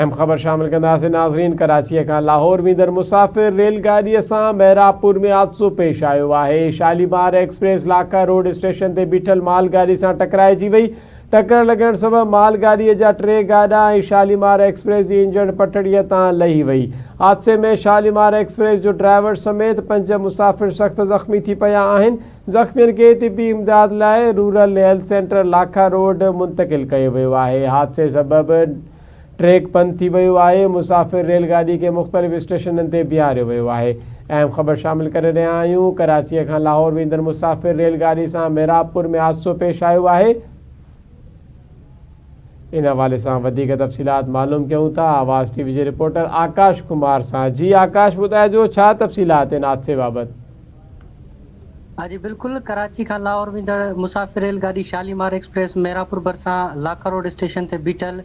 اهم خبر شامل ڪنداسين ناظرين ڪراچيء کان لاهور ويندڙ مسافر ريل گاڏيء سان محرابپور ۾ حادثو پيش آيو آهي Shalimar express Lakha road station تي بيٺل مال گاڏي سان ٽڪرائجي وئي ٽڪر لڳڻ سبب مال گاڏيء جا ٽي گاڏا ۽ شاليمار ايڪسپريس جي انجڻ پٽڙيء تان لهي وئي حادثي ۾ شاليمار ايڪسپريس جو ڊرائيور سميت پنج مسافر سخت زخمي ٿي پيا آهن زخمين کي طبي امداد لاء rural health centre Lakha road منتقل ڪيو ويو آهي، حادثي سبب ٽريڪ بند ٿي ويو آهي، مسافر ريل گاڏي کي مختلف اسٽيشنن تي بيهاريو ويو آهي. اهم خبر شامل ڪري رهيا آهيون، ڪراچيء کان لاهور ويندڙ مسافر ريل گاڏي سان محرابپور ۾ حادثو پيش آيو آهي، ان حوالي سان وڌيڪ تفصيلات معلوم ڪيون ٿا آواز ٽي وي جي رپورٽر آڪاش ڪمار سان، جي آڪاش ٻڌائجو ڇا تفصيلات ان حادثي بابت. ها جي بلڪل ڪراچي کان لاهور ويندڙ مسافر ريل گاڏي شاليمار ايڪسپريس ميرانپور ڀرسان لاکا روڊ اسٽيشن تي بيٺل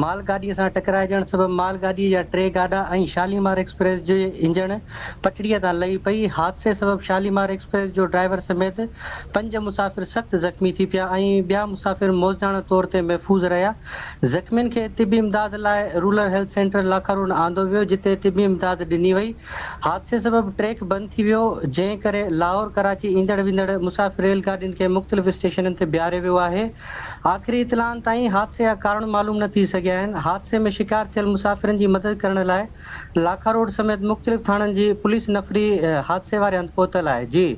مال گاڏي سان ٽڪرائجڻ سبب مال گاڏي جا ٽي گاڏا ۽ شاليمار ايڪسپريس جي انجڻ پٽڙي تان لهي پئي حادثي سبب شاليمار ايڪسپريس جو ڊرائيور سميت پنج مسافر سخت زخمي ٿي پيا ۽ ٻيا مسافر معجزاڻه طور تي محفوظ رهيا زخمين کي طبي امداد لاء rural health centre Lakha road آندو ويو جتي طبي امداد ڏني وئي حادثي سبب ٽريڪ بند ٿي ويو، جنهن ڪري لاهور ڪراچي ايندڙ ويندڙ مسافر ريل گاڏين کي مختلف اسٽيشنن تي بيهاريو ويو آهي. آخري اطلاعن تائين حادثي جا ڪارڻ معلوم نه ٿي سگهيا آهن. حادثي ۾ شڪار ٿيل مسافرن جي مدد ڪرڻ لاء لاکا روڊ سميت مختلف ٿاڻن جي پوليس نفري حادثي واري هنڌ پهتل آهي. جي.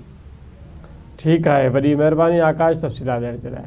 ٺيڪ آهي وڏي مهرباني آڪاش تفصيلات ڏيڻ جي لاء.